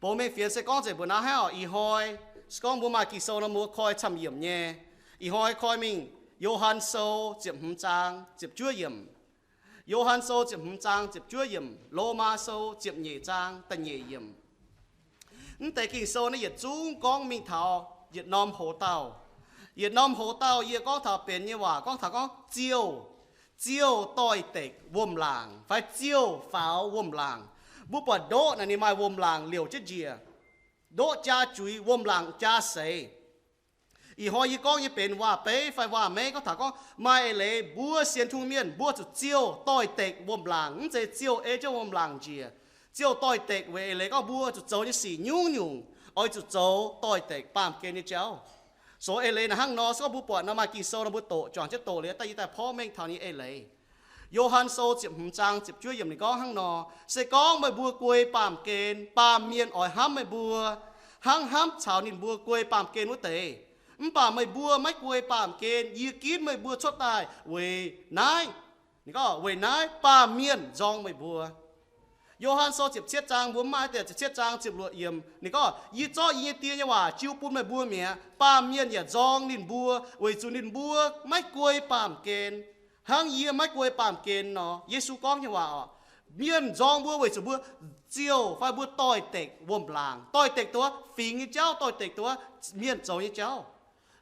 Bou mengh fienx se gorngv nzengc mbuo naaiv hnangv oc. Ih hnoi se gorngv mbuo maaih Ging-Sou nor, mbuo koi camv yiemc nyei. Ih hnoi koi mingh Yo^han Sou ziepc hmz zaang ziepc juov yiemc, Yo^han Sou ziepc hmz zaang ziepc juov yiemc, Lomaa Sou ziepc nyeic zaang da'nyeic yiemc. Mv deix Ging-Sou naaiv yietc zungv gorngv mingh taux yietc norm hoc-dauh. Yietc norm hoc-dauh yie gorngv taux benx nyei waac gorngv taux gorngv ziouh, ziouh doix-dekc wuom-laangc fai ziouh faaux wuom-laangc. Mbuo buatc ndoqv naaic ninh maaih wuom-laangc liouc jienv njiec. Ndoqv jaa juiz, wuom-laangc jaa seix. Ih hnoi yie gorngv nyei benx waac-beiv fai waac-meiv gorngv taux gorngv maaih eix leiz mbuo sienx Tin-Hungh mienh mbuo zuqc ziouh doix-dekc wuom-laangc, mv zeiz ziouh ei jienv wuom-laangc njiec. Ziouh doix-dekc weic eix leiz gorngv mbuo zuqc zoux nyei sic nyungc-nyungc oix zuqc zoux doix-dekc baamh gen nyei jauv. Zoux eix leiz naaic hnangv nor, se gorngv mbuo buatc nor maaih Ging-Sou nor mbuo doqc juangc jienv doqc liuz daaih yie daaih porv mengh taux ninh eix leiz. Yo^han Sou ziepc hmz zaang ziepc juov yiemc ninh gorngv hnangv nor, se gorngv meih mbuo guei baamh gen, baamh mienh oix hnamv meih mbuo hnangv hnamv caux ninh mbuo guei baamh gen wuov deix. Mv baac meih mbuo maiv guei baamh gen. Yie ginv meih mbuo cuotv daaih weic naaiv, ninh gorngv weic naaiv baamh mienh nzorng meih mbuo. Yo^han Sou ziepc cietv zaang, mbuo mv maaih deix, ziepc cietv zaang ziepc luoqc yiemc ninh gorngv, yie zorqv yie nyei Die nyei waac jiu bun meih mbuo mi'aqv. Baamh mienh yaac nzorng ninh mbuo weic zuqc ninh mbuo maiv guei baamh gen, hnangv yie maiv guei baamh gen nor. Yesu gorngv nyei waac oc. Mienh nzorng mbuo weic zuqc mbuo ziouh fai mbuo doix-dekc wuom-laangc, doix-dekc duqv fingx nyei jauv, doix-dekc duqv mienh zoux nyei jauv.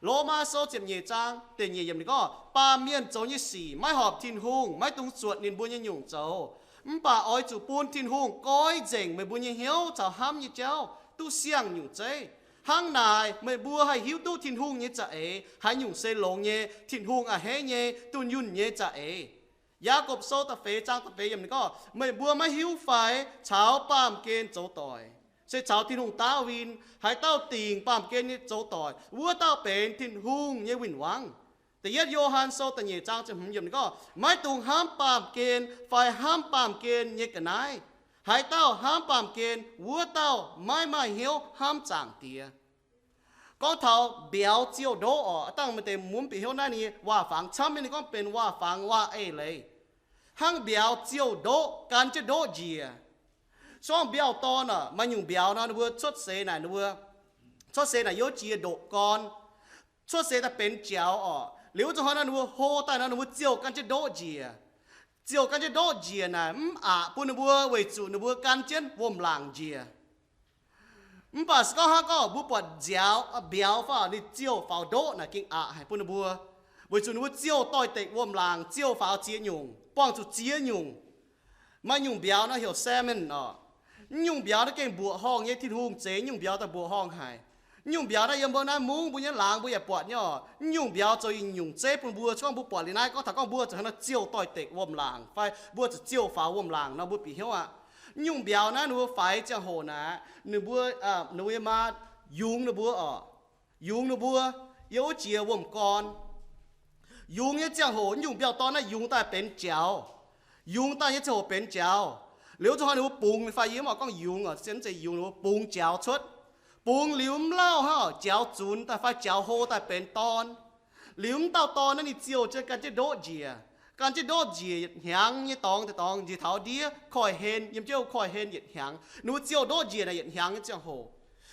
Lomaa Sou ziepc nyeic zaang da'nyeic yiemc ninh gorngv, baamh mienh zoux nyei sic maiv horpc Tin-Hungh, maiv dungx zuotc ninh mbuo nyei nyungc zoux. Mv baac oix zuqc bun Tin-Hungh goiv nzengc meih mbuo nyei hnyouv caux hnamv nyei jauv duqv siang-nyungc zeiv. Hnangv naaic meih mbuo haih hiuv duqv Tin-Hungh nyei za'eix haaix nyungc se longx nyei, Tin-Hungh a'hneiv nyei, dunh yunh nyei za'eix. Yaagorpc Sou da'feix zaang da'feix yiemc ninh gorngv, meih mbuo maiv hiuv fai caux baamh gen zoux doic, se caux Tin-Hungh daauv win? Haaix dauh dingc baamh gen nyei zoux doic, wuov dauh benx Tin-Hungh nyei win-wangv. Da'yietv Yo^han Sou da'nyeic zaang ziepc hmz yiemc ninh gorngv, maiv dungx hnamv baamh gen fai hnamv baamh gen nyei ga'naaiv. Haaix dauh hnamv baamh gen, wuov dauh maiv maaih hnyouv hnamv Zaangc Diex. Gorngv taux mbiauz ziouh ndoqv oc, dangh maaih deix mbuo mv bieqc hnyouv naaiv ninh waac-fangx camv nyei, ninh gorngv benx waac-fangx waac eix leiz. Hnangv mbiauz ziouh ndoqv, gan jienv ndoqv njiec. Sorng mbiauz-dorn oc, maaih nyungc mbiauz nor ninh mbuo cuotv seix naaic, ninh mbuo cuotv seix naaic youv jiex ndoqc gorn, cuotv seix daaih benx jaux oc. Liuz wuov zuqc hnoi nor ninh mbuo hlo daaih nor ninh mbuo ziouh gan jienv ndoqv njiec. Ziouh gan jienv ndoqv njiec naaic mv aqc bun ninh mbuo weic zuqc ninh mbuo gan jienv wuom-laangc njiec. Mv baac se gorngv hnangv gorngv mbuo buatc nziaaux, mbiauz fai ninh ziouh faaux ndoqv naaic gengh aqc haic bun ninh mbuo, weic zuqc ninh mbuo ziouh doix-dekc wuom-laangc, ziouh faaux ziex nyungc, buangh zuqc ziex nyungc. Maaih nyungc mbiauz nor heuc salmon oc. Mv nyungc mbiauz naaiv gengh mbuoqc horngh nyei, Tin-Hungh zeix nyungc mbiauz daaih mbuoqc horngh haic. Mv nyungc mbiauz naaiv yiem mbuo naaiv mungv mbuo nyei laangz mbuo yaac buatc nyei oc. Mv nyungc mbiauz zoux nyungc zeiv bun mbuo. Se gorngv mbuo buatc liuz naaiv gorngv taux gorngv mbuo zuqc hnangv nor ziouh doix-dekc wuom-laangc fai mbuo zuqc ziouh faaux wuom-laangc nor mbuo bieqc hnyouv aqv. Mv nyungc mbiauz naaiv ninh mbuo faix ziangh hoc naaic, ninh mbuo, ninh mbuo nyei maa yungz ninh mbuo oc. Yungz ninh mbuo yiem wuov jiex wuom-gorn. Yungz nyei ziangh hoc, mv nyungc mbiauz-dorn naaiv yungz daaih benx jaux. Yungz daaih nyei ziangh hoc benx jaux. Liuz wuov zuqc hnoi ninh mbuo bungx fai yie mv oix gorngv yungz oc, se mv zeiz yungz, ninh mbuo bungx jaux cuotv. Bungx liuz mv lauh hnangv oc, jaux zunx daaih fai jaux hlo daaih benx dorn. Liuz mv dauh dorn naaiv ninh ziouh jienv gan jienv ndoqv njiec. Gan jienv ndoqv njiec yietc hnyangx nyei dorngx deix dorngx njiec taux ndiev koiv-hlen, yiem jienv wuov koiv-hlen yietc hnyangx. Ninh mbuo ziouh ndoqv njiec naaic yietc hnyangx nyei ziangh hoc.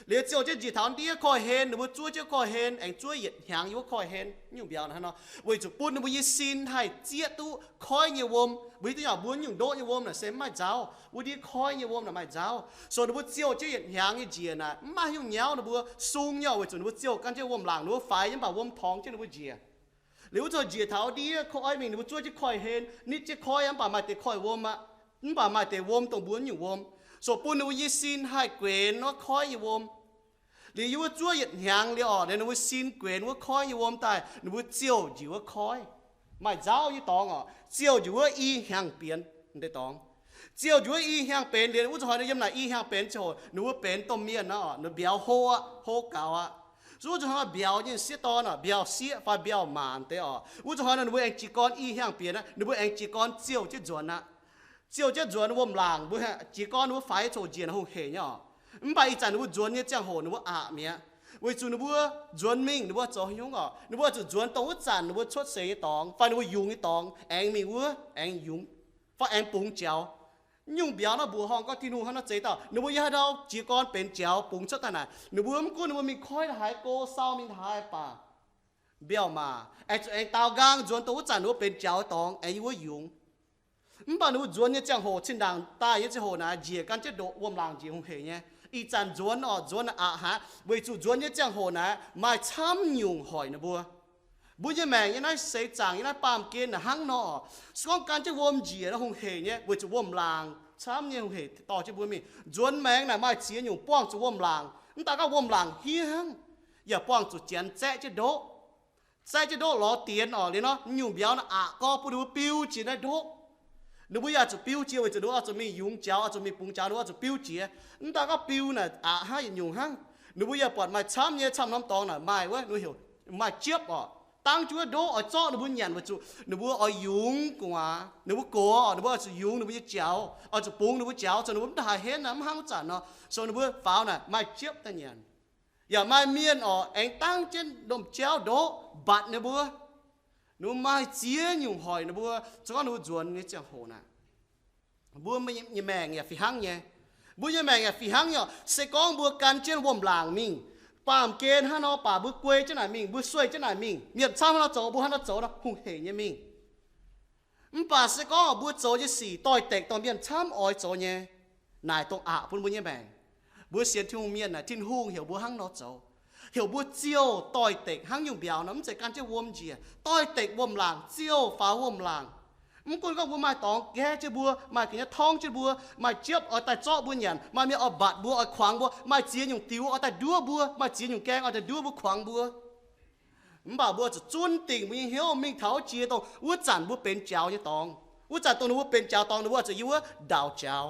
Liuz ziouh jienv njiec taux ndiev koiv-hlen, ninh mbuo zuov jienv koiv-hlen, aengx zuov yietc hnyangx yiem wuov koiv-hlen. Mv nyungc mbiauz naaiv nor, weic zuqc bun ninh mbuo nyei sin haih zieqv duqv koiv nyei wuom. Mbuo hiuv duqv nyei, mbuo nyungc ndoqv nyei wuom naaic se mv maaih nzauv. Wuov ndiev koiv nyei wuom naaic maaih nzauv. So ninh mbuo ziouh jienv yietc hnyangx nyei njiec naaic mv maaih haaix nyungc nyauv ninh mbuo sung nyei, weic zuqc ninh mbuo ziouh gan jienv wuom-laangc, ninh mbuo faix nyei, mv baac wuom torngx jienv ninh mbuo njiec. Liuz wuov zuqc njiec taux ndiev koiv mingh, ninh mbuo zuov jienv koiv-hlen, nitv jienv koiv, mv baac maaih deix koiv-wuom aqv. Mv baac maaih deix wuom dongh mbuo nyungc wuom, so bun ninh mbuo nyei sin haih guenx wuov koiv nyei wuom. Liuz yiem wuov zuov yietc hnyangx liuz oc, ninh mbuo sin guenx wuov koiv nyei wuom daaih, ninh mbuo ziouh njiec wuov koiv. Maaih nzauv nyei dorngx oc, ziouh njiec wuov i hnyangx bienx deix dorngx. Ziouh njiec wuov i hnyangx benx liuz, wuov zuqc hnoi ninh yiem naaic i hnyangx benx ziangh hoc, ninh mbuo benx domh mienh aqv oc, ninh mbiauz hlo aqv, hlo gaux aqv. Wuov zuqc hnoi mbiauz nyei sieqv dorn oc, mbiauz sieqv fai mbiauz maanc deix oc, wuov zuqc hnoi ninh mbuo aengx jiez gorn i hnyangx bienx aqv, ninh mbuo aengx jiez gorn ziouh jienv nzuonx aqv. Ziouh jienv nzuonx wuom-laangc, mbuo jiez gorn ninh mbuo faix coc njiec naaic hungh heic nyei oc. Mv baac ih zanc ninh mbuo nzuonx nyei ziangh hoc ninh mbuo aqc mi'aqv, weic zuqc ninh mbuo nzuonx mingh ninh mbuo zoux haaix nyungc oc, ninh mbuo zuqc nzuonx dongh wuov zanc ninh mbuo cuotv seix nyei dorngx fai ninh mbuo yungz nyei dorngx aengx mingh wuov aengx yungz fai aengx bungx jaux. Nyungc mbiauz naaiv mbuoqc horngh gorngv Tin-Hungh hnangv naaiv zeiz dauh, ninh mbuo yiem haaix ndau jiez gorn benx jaux bungx cuotv daaih naaic, ninh mbuo mv gunv ninh mbuo mingh koiv haaix go, sau mingh haaix baac mbiauh maac, aengx zuqc aengx daaux nqaang nzuonx dongh wuov zanc ninh mbuo benx jaux dorngx aengx yiem wuov yungz. Mv baac ninh mbuo nzuonx nyei ziangh hoc, cin-ndaangc daaih nyei ziangh hoc naaic, njiec gan jienv ndoqv wuom-laangc njiec hungh heic nyei. Ih zanc nzuonx oc, nzuonx aqc haic, weic zuqc nzuonx nyei ziangh hoc naaic maaih camv nyungc hoic ninh mbuo. Mbuo nyei maengc yiem naaiv seix zaangc, yiem naaiv baamh gen naaic hnangv nor oc. Se gorngv gan jienv wuom njiec nor hungh heic nyei, weic zuqc wuom-laangc camv nyei hungh heic dorh jienv mbuo mingh. Nzuonx maengx naaic maaih ziex nyungc buangh zuqc wuom-laangc. Mv daaih gorngv wuom-laangc hniev hnangv, yaac buangh zuqc Janx zaeqv jienv ndoqv. Zaeqv jienv ndoqv lorz dienx oc. Liuz nor, nyungc mbiauz naaic aqc gorx bun ninh mbuo biu jiex naaiv ndoqv. Ninh mbuo yaac zuqc biu jiex weic zuqc ninh mbuo oix zuqc mingh yungz jaux, oix zuqc mingh bungx jaux, ninh mbuo oix zuqc biu jiex. Mv daaih gorngv biu naaic aqc hnangv yietc nyungc hnangv. Ninh mbuo yaac buatc maaih camv nyei, camv norm dorngx naaic maaih wuov, ninh mbuo heuc maaih jiepv oc. Dangv jienv wuov ndoqv oix zorqv ninh mbuo nyanc weic zuqc ninh mbuo oix yungz gu'nguaaz, ninh mbuo gox oc, ninh mbuo oix zuqc yungz ninh mbuo nyei jaux, oix zuqc bungx ninh mbuo jaux, zoux ninh mbuo mv daaih haih henv naaic, mv hnangv wuov zanc nor, so ninh mbuo faaux naaic maaih jiepv daaih nyanc. Yaac maaih mienh oc, aengx dangv jienv domh jauv ndoqv mbatc ninh mbuo. Ninh mbuo maaih ziex nyungc hoic ninh mbuo, se gorngv ninh mbuo nzuonx nyei ziangh hoc naaic. Mbuo nyei maengc yaac fih hnangv nyei. Mbuo nyei maengc yaac fih hnangv nyei oc. Se gorngv mbuo gan jienv wuom-laangc mingh, baamh gen hnangv nor baac mbuo guei jienv naaic mingh, mbuo sueih jienv naaic mingh, mienh camv hnangv nor zoux, mbuo hnangv nor zoux nor, hungh heic nyei mingh. Mv baac se gorngv mbuo zoux nyei sic doix-dekc dorh mienh camv oix zoux nyei, naaic dongh aqc bun mbuo nyei maengc. Mbuo sienx Tin-Hungh mienh naaic, Tin-Hungh heuc mbuo hnangv nor zoux, heuc mbuo ziouh doix-dekc hnangv nyungc mbiauz nor, mv zeiz gan jienv wuom njiec, doix-dekc wuom-laangc, ziouh faaux wuom-laangc. Mv gunv gorngv mbuo maaih dorngx gaeqv jienv mbuo, maaih ga'naaiv torngv jienv mbuo, maaih jiepv oix daaih zorqv mbuo nyanc, maaih mienh oix mbatc mbuo, oix kuangx mbuo, maaih ziex nyungc diux oix daaih nduov mbuo, maaih ziex nyungc gaeng oix daaih nduov mbuo, kuangx mbuo. Mv baac mbuo zuqc zunv dingc mbuo nyei hnyouv mingh taux wuov jiex dongh wuov zanc mbuo benx jaux nyei dorngx. Wuov zanc dongh ninh mbuo benx jaux dorngx, ninh mbuo zuqc yiem wuov ndaaux jaux,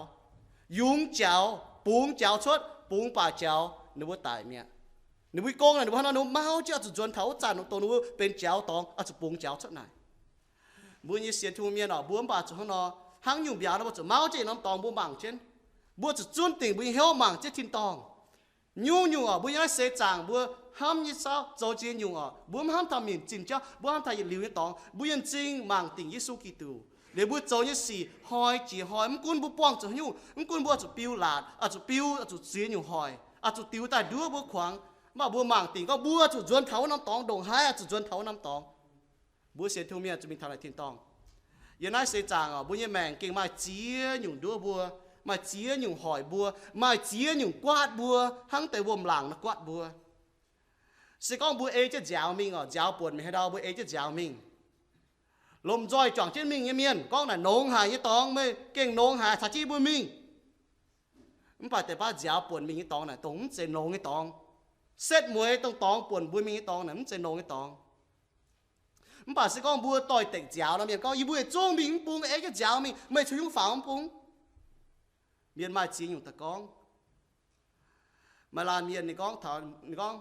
yungz jaux, bungx jaux cuotv, bungx baac jaux, ninh mbuo daic mi'aqv. Ninh mbuo gong naaic, ninh mbuo hnangv nor, ninh mbuo mauv jienv oix zuqc nzuonx taux wuov zanc dongh ninh mbuo benx jaux dorngx oix zuqc bungx jaux cuotv naaic. Mbuo nyei sienx Tin-Hungh mienh oc, mbuo mv baac zuqc hnangv nor, hnangv nyungc mbiauz nor, mbuo zuqc mauv jienv norm dorngx mbuo mangc jienv. Mbuo zuqc zunv dingc mbuo nyei hnyouv mangc jienv tin-dorngh. Nyungc nyungc oc, mbuo yiem naaiv seix zaangc mbuo hnamv nyei jauv, zoux ziex nyungc oc, mbuo mv hnamv taux minc zinh jauv, mbuo hnamv taux yietc liuz nyei dorngx, mbuo yienh zingh mangc dingc Yesu Giduc. Liuz mbuo zoux nyei sic hnoi jiex hnoi, mv gunv mbuo buangh zuqc haaix nyungc, mv gunv mbuo oix zuqc biu laatc, oix zuqc biu, oix zuqc ziex nyungc hoic, oix zuqc diux daaih nduov mbuo kuangx, mv baac mbuo mangc dingc gorngv mbuo zuqc nzuonx taux wuov norm dorngx, ndongc haaix oix zuqc nzuonx taux wuov norm dorngx. Mbuo sienx Tin-Hungh mienh zuqc mingh taux naaic tin-dorngh. Yiem naaiv seix zaangc oc, mbuo nyei maengc gengh maaih ziex nyungc nduov mbuo, maaih ziex nyungc hoic mbuo, maaih ziex nyungc guaatv mbuo, hnangv deix wuom-laangc nor guaatv mbuo. Se gorngv mbuo ei jienv nziaaux mingh oc, nziaaux buonc mingh haaix ndau mbuo ei jienv nziaaux mingh, lomh nzoih juangc jienv mingh nyei mienh gorngv naaic nongx haic nyei dorngx, meih gengh nongx haic, caux jienv mbuo mingh. Mv baac deix baav nziaaux buonc mingh nyei dorngx naaic dongh mv zeiz nongx nyei dorngx. Setv mueiz dongh dorngx buonc mbuo mingh nyei dorngx naaic mv zeiz nongx nyei dorngx. Mv baac se gorngv mbuo doix-dekc nziaaux nor, mienh gorngv, yie mbuo yietc zungv mingh mv bung, ei jienv nziaaux mingh, meih caux haaix nyungc faaux mv bung? Mienh maaih ziex nyungc daaih gorngv. Maaih laanh mienh ninh gorngv taux, ninh gorngv,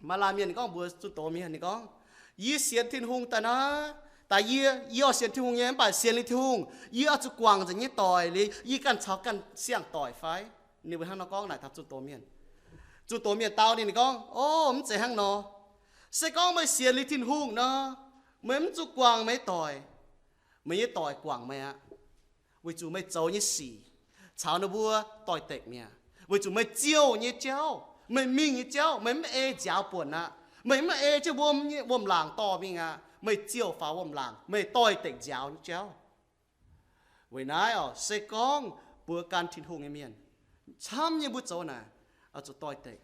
maaih laanh mienh ninh gorngv mbuox zunh doz mienh, ninh gorngv, yie sienx Tin-Hungh daaih naaiv, daaih yie, yie oix sienx Tin-Hungh nyei, mv baac sienx liuz Tin-Hungh yie oix zuqc guangc nzengc nyei doic liuz yie ganh caux ganh siang-doic fai? Ninh mbuo hnangv nor gorngv naaic taux zunh doz mienh. Zunh doz mienh dau ninh, ninh gorngv, o, mv zeiz hnangv nor. Se gorngv meih sienx liuz Tin-Hungh nor, meih mv zuqc guangc meih doic. Meih nyei doic guangc meih aqv. Weic zuqc meih zoux nyei sic caux ninh mbuo doix-dekc mi'aqv. Weic zuqc meih ziouh nyei jauv, meih mingh nyei jauv, meih mv ei nziaaux buonc aqv. Meih mv ei jienv wuom nyei wuom-laangc dorh mingh aqv. Meih ziouh faaux wuom-laangc, meih doix-dekc nziaaux nyei jauv. Weic naaiv oc, se gorngv mbuo gan Tin-Hungh nyei mienh, camv nyei mbuo zoux naaic, oix zuqc doix-dekc.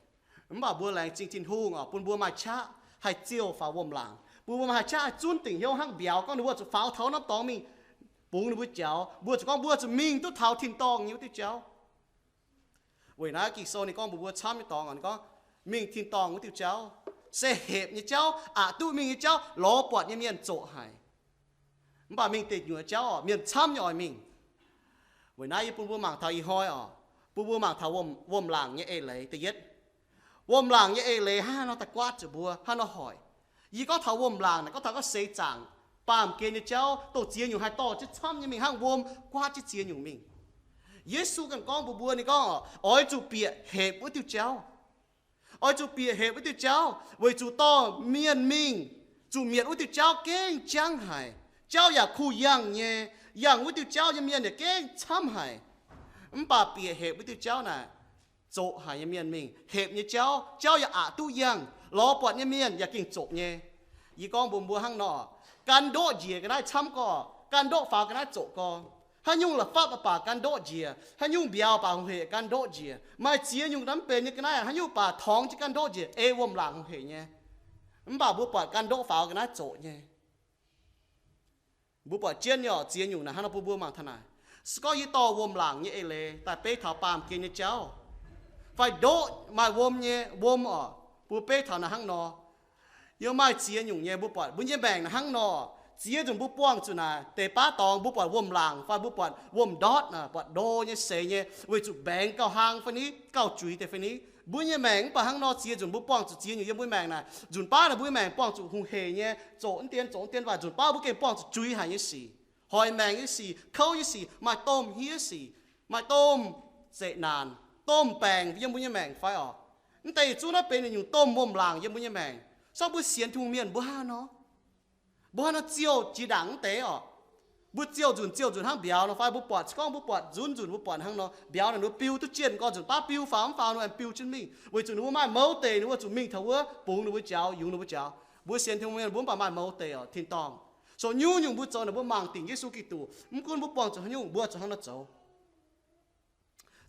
Mv baac mbuo laengz zingh Tin-Hungh oc, bun mbuo maaih qaqv haih ziouh faaux wuom-laangc, bun mbuo maaih qaqv haih zunv dingc hnyouv hnangv mbiauz gorngv ninh mbuo zuqc faaux taux norm dorngx mingh bungx ninh mbuo jaux, mbuo zuqc gorngv mbuo zuqc mingh duqv taux tin-dorngh nyei wuov diuh jauv. Weic naaiv Ging-Sou ninh gorngv mbuox mbuo camv nyei dorngx, ninh gorngv mingh tin-dorngh wuov diuh jauv se hepc nyei jauv, aqc duqv mingh nyei jauv lorz buatc nyei mienh zoqc haic. Mv baac mingh deic nyuoqc jauv oc, mienh camv nyei oix mingh. Weic naaiv yie bun mbuo mangc taux ih hnoi oc, bun mbuo mangc taux wuom, wuom-laangc nyei eix leiz. Da'yietv, wuom-laangc nyei eix leiz hnangv haaix nor daaih guaatv zuqc mbuo, hnangv haaix nor hoic. Yie gorngv taux wuom-laangc naaic, gorngv taux gorngv seix zaangc baamh gen nyei jauv, dongh ziex nyungc haih dorh jienv camv nyei mingh hnangv wuom guaatv jienv ziex nyungc mingh. Yesu ganh gorngv mbuox mbuo, ninh gorngv oc, oix zuqc bieqc hepc wuov diuh jauv. Oix zuqc bieqc hepc wuov diuh jauv, weic zuqc dorh mienh mingh zuqc mietc wuov diuh jauv gengh jangv haic. Jauv yaac kuh yangh nyei, Yangh wuov diuh jauv nyei mienh yaac gengh camv haic. Mv baac bieqc hepc wuov diuh jauv naaic, zoqc haic nyei mienh mingh. Hepc nyei jauv, jauv yaac aqc duqv yangh. Lorz buatc nyei mienh yaac gengh zoqc nyei. Yie gorngv mbuox mbuo hnangv nor, gan ndoqv njiec ga'naaiv camv gorx, gan ndoqv faaux ga'naaiv zoqc gorx. Haaix nyungc la'fapv baac gan ndoqv njiec, haaix nyungc mbiauz baac hungh hec gan ndoqv njiec. Maaih ziex nyungc naaiv mv benx nyei ga'naaiv, haaix nyungc baac torngx jienv gan ndoqv njiec, ei wuom-laangc hungh hec nyei. Mv baac mbuo buatc gan ndoqv faaux ga'naaiv zoqc nyei. Mbuo buatc jienv nyei oc, ziex nyungc naaic hnangv nor bun mbuo mangc taux naaic. Se gorngv yie dorh wuom-laangc nyei eix leiz daaih beiv taux baamh gen nyei jauv, fai ndoqv maaih wuom nyei wuom oc, mbuo beiv taux naaic hnangv nor. Yiem maaih ziex nyungc nyei mbuo buatc mbuo nyei maengc naaic hnangv nor. Ziex nzunc mbuo buangh zuqc naaic deix baav dorngx mbuo buatc wuom-laangc fai mbuo buatc wuom-ndortv, buatc ndo nyei, seix nyei, weic zuqc mbaengx gauh hlang fai ni, gauh juiz deix fai ni. Mbuo nyei maengc mv baac hnangv nor, ziex nzunc mbuo buangh zuqc ziex nyungc yiem mbuo maengc naaic, nzunc baav naaic mbuo nyei maengc buangh zuqc hungh hec nyei, zoqc naaiv dien zoqc naaiv dien, waac nzunc baav mbuo gengh buangh zuqc juiz haic nyei sic, hoic maengc nyei sic, kouv nyei sic, maaih domh hniev sic, maaih domh zeqc naanc, domh baengc yiem mbuo nyei maengc fai oc. Mv deix yietc zungv naaiv benx yietc nyungc domh wuom-laangc yiem mbuo nyei maengc. Sortv mbuo sienx Tin-Hungh mienh mbuo hnangv nor, mbuo hnangv nor ziouh jiex ndaangc mv deix oc. Mbuo ziouh nzunc ziouh nzunc hnangv mbiauz nor fai mbuo buatc, se gorngv mbuo buatc nzunc nzunc mbuo buatc hnangv nor, mbiauz naaic ninh mbuo biu duqv jienv gorx, nzunc baav biu faaux mv faaux ninh mbuo aengx biu jienv mingh, weic zuqc ninh mbuo maaih mouz deic ninh mbuo zuqc mingh taux wuov bungx ninh mbuo njaaux, yungz ninh mbuo njaaux. Mbuo sienx Tin-Hungh mienh mbuo mv baac maaih mouz deic oc, tin-dorngh. So nyungc-nyungc mbuo zoux naaic mbuo mangc dingc Yesu Giduc, mv gunv mbuo buangh zuqc haaix nyungc mbuo zuqc hnangv nor zoux.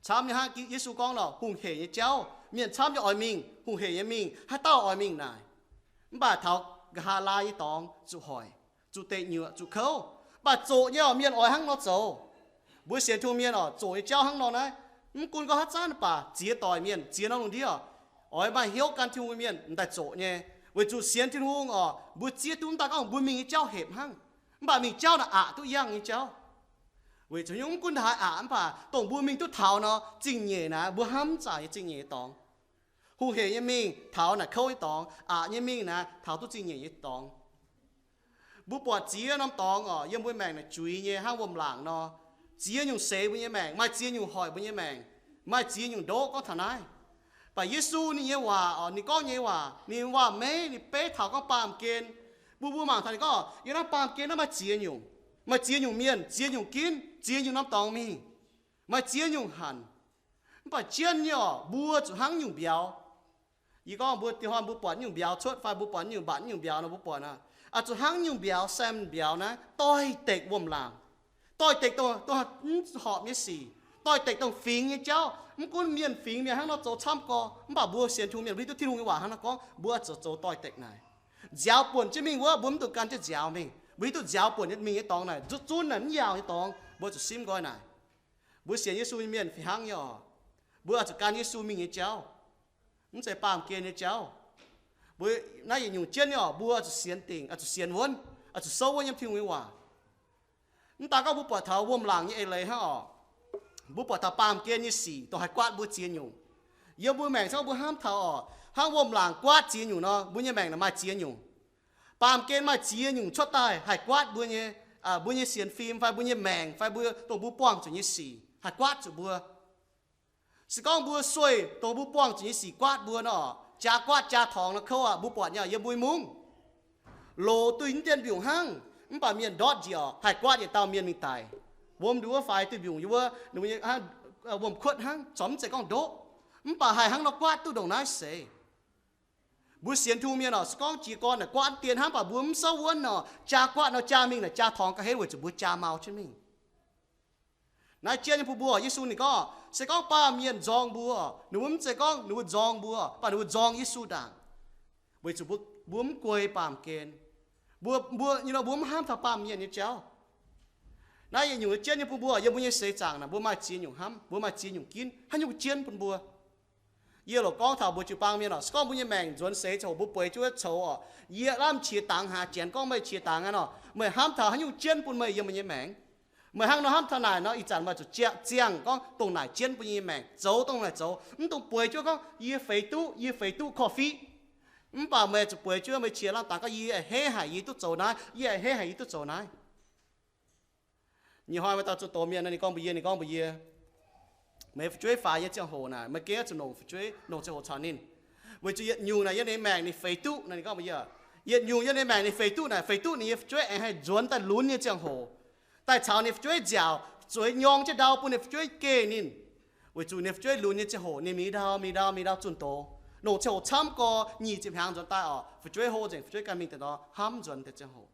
Camv nyei hnangv Yesu gorngv nor, hungh hec nyei jauv mienh camv nyei oix mingh, hungh hec nyei mingh, haaix dauh oix mingh naaic? Mv baac taux nqa'haav laai nyei dorngx zuqc hoic, zuqc deic nyuoqc, zuqc kouv. Mv baac zoqc nyei oc, mienh oix hnangv nor zoux. Mbuo sienx Tin-Hungh mienh oc, zoqc nyei jauv hnangv nor naaiv. Mv gunv gorngv haaix zanc baac ziex doic mienh, ziex norm lungh ndiev oc, oix maaih hnyouv gan Tin-Hungh mienh m'daaih zoqc nyei, weic zuqc sienx Tin-Hungh oc, mbuo zieqv duqv mv daaih gorngv mbuo mingh nyei jauv hepc hnangv. Mv baac mingh jauv naaic aqc duqv yangh nyei jauv. Weic zuqc nyungc mv gunv haaix aqc mv baac dongh mbuo mingh duqv taux nor, zingh nyeic naaic mbuo hnamv zaqc nyei zingh nyeic nyei dorngx. Hungh hec nyei mingh taux naaic kouv nyei dorngx, aqc nyei mingh naaic taux duqv zingh nyeic nyei dorngx. Mbuo buatc ziex norm dorngx oc, yiem mbuo maengc naaic juiz nyei hnangv wuom-laangc nor. Ziex nyungc seix mbuo nyei maengc, maaih ziex nyungc hoic mbuo nyei maengc, maaih ziex nyungc ndoqv gorngv taux naaiv. Mv baac Yesu ninh nyei waac oc, ninh gorngv nyei waac, ninh waac-meiv ninh beiv taux gorngv baamh gen. Mbuo mbuo mangc taux ninh gorngv, yiem naaiv baamh gen naaiv maaih ziex nyungc, maaih ziex nyungc mienh, ziex nyungc ginv, ziex nyungc norm dorngx mingh, maaih ziex nyungc hanc. Mv baac jienv nyei oc, mbuo zuqc hnangv nyungc mbiauz. Yie gorngv mbuo dieh hnoi mbuo buatc nyungc mbiauz cuotv fai mbuo buatc nyungc mbatc nyungc mbiauz nor mbuo buatc aqv, zuqc hnangv nyungc mbiauz, saeng mbiauz naaiv doix-dekc wuom-laangc, doix-dekc dongh, dongh mv horpc nyei sic, doix-dekc dongh fingx nyei jauv. Mv gunv mienh fingx mienh hnangv nor zoux camv gorx, mv baac mbuo sienx Tin-Hungh mienh mbuo hiuv duqv Tin-Hungh nyei waac hnangv nor gorngv, mbuo zuqc zoux doix-dekc naaic. Nziaaux buonc jienv mingh wuov, mbuo mv dungx gan jienv nziaaux mingh, mbuo hiuv duqv nziaaux buonc nyei mingh nyei dorngx naaic, zunv naaic mv yaauh nyei dorngx, mbuo zuqc simv nqoi naaic. Mbuo sienx Yesu nyei mienh fih hnangv nyei oc, mbuo oix zuqc gan Yesu mingh nyei jauv, mv zeiz baamh gen nyei jauv. Mbuo naaiv yietc nyungc jienv nyei oc, mbuo oix zuqc sienx dingc, oix zuqc sienx wuonv, oix zuqc souv wuonv yiem Tin-Hungh nyei waac. Mv daaih gorngv mbuo buatc taux wuom-laangc nyei eix leiz hnangv oc, mbuo buatc taux baamh gen nyei sic dongh haih guaatv mbuo ziex nyungc. Yiem mbuo maengc se gorngv mbuo hnamv taux oc, hnangv wuom-laangc guaatv ziex nyungc nor, mbuo nyei maengc naaic maaih ziex nyungc. Baamh gen maaih ziex nyungc cuotv daaih haih guaatv mbuo nyei, mbuo nyei sienx fim fai mbuo nyei maengc fai mbuo dongh mbuo buangh zuqc nyei sic haih guaatv zuqc mbuo. Se gorngv mbuo sueih dongh mbuo buangh zuqc nyei sic guaatv mbuo nor, jaa guaatv jaa torngx nor kouv aqv. Mbuo buatc nyei yiem mbuo nyei mungv, loz duih mv dien mbiungc hnangv, mv baac mienh ndortv njiec oc, haih guaatv yietc dauh mienh mingh daic. Wuom nduov faix duih mbiungc yiem wuov, wuom-kuotv hnangv, corc mv zeiz gorngv ndoqv, mv baac haih hnangv nor guaatv duqv ndongc naaiv seix. Mbuo sienx Tin-Hungh mienh oc, se gorngv jiez gorn naaic guaatv dien hnangv, mv baac mbuo mv souv wuonv nor, jaa guaatv nor jaa mingh naaic jaa torngx ga'hlen weic zuqc mbuo jaa mau jienv mingh. Naaiv jienv nyei bun mbuo, Yesu ninh gorngv, se gorngv baamh mienh nzorng mbuo, ninh mbuo mv zeiz gorngv ninh mbuo nzorng mbuo, mv baac ninh mbuo nzorng Yesu ndaangc, weic zuqc mbuo, mbuo mv guei baamh gen. Mbuo, mbuo, you know, mbuo mv hnamv taux baamh mienh nyei jauv. Naaiv yietc nyungc jienv nyei bun mbuo, yiem mbuo nyei seix zaangc naaic, mbuo maaih ziex nyungc hnamv, mbuo maaih ziex nyungc ginv, haaix nyungc jienv bun mbuo? Yie loc gorngv taux mbuo jiu-baang mienh oc, se gorngv mbuo nyei maengc nzuonx seix ziangh hoc mbuo bueix jienv wuov coux oc, yie lamh qiex dangx haaix, janx gorngv meih qiex dangx aqv nor, meih hnamv taux haaix nyungc jienv bun meih yiem meih nyei maengc? Meih hnangv nor hnamv taux naaic nor, ih zanc meih zuqc ziangh gorngv dongh naaic jienv bun yie nyei maengc, zoux dongh naaic zoux, mv dungx bueix jienv gorngv yie feix duqv, yie feix duqv korv-fiqv. Mv baac meih zuqc bueix jienv meih qiex lamh dangx gorngv yie a'hneiv haic yie duqv zoux naaiv, yie a'hneiv haic yie duqv zoux naaiv. Nyei hnoi maaih dauh zuqc doz mienh nor, ninh gorngv mbuox yie, ninh gorngv mbuox yie, meih fu'jueiv faix nyei ziangh hoc naaic, meih gengh zuqc longc fu'jueiv, longc ziangh hoc caux ninh, weic zuqc yietc nyungc naaic yiem ninh maengc ninh feix duqv naaic. Ninh gorngv mbuox yie, yietc nyungc yiem ninh maengc ninh feix duqv naaic, feix duqv ninh nyei fu'jueiv aengx haih nzuonx daaih lunx nyei ziangh hoc, daaih caux ninh fu'jueiv nziaauc, zueiz nyorng jienv ndau bun ninh fu'jueiv geh ninh, weic zuqc ninh fu'jueiv lunx nyei ziangh hoc ninh mingh ndau, mingh ndau, mingh ndau zunh doz. Longc ziangh hoc camv gorx, nyic ziepc hnyangx nzuonx daaih orqc, fu'jueiv hlo nzengc, fu'jueiv ganh mingh daaih nor, hnamv nzuonx deix ziangh hoc.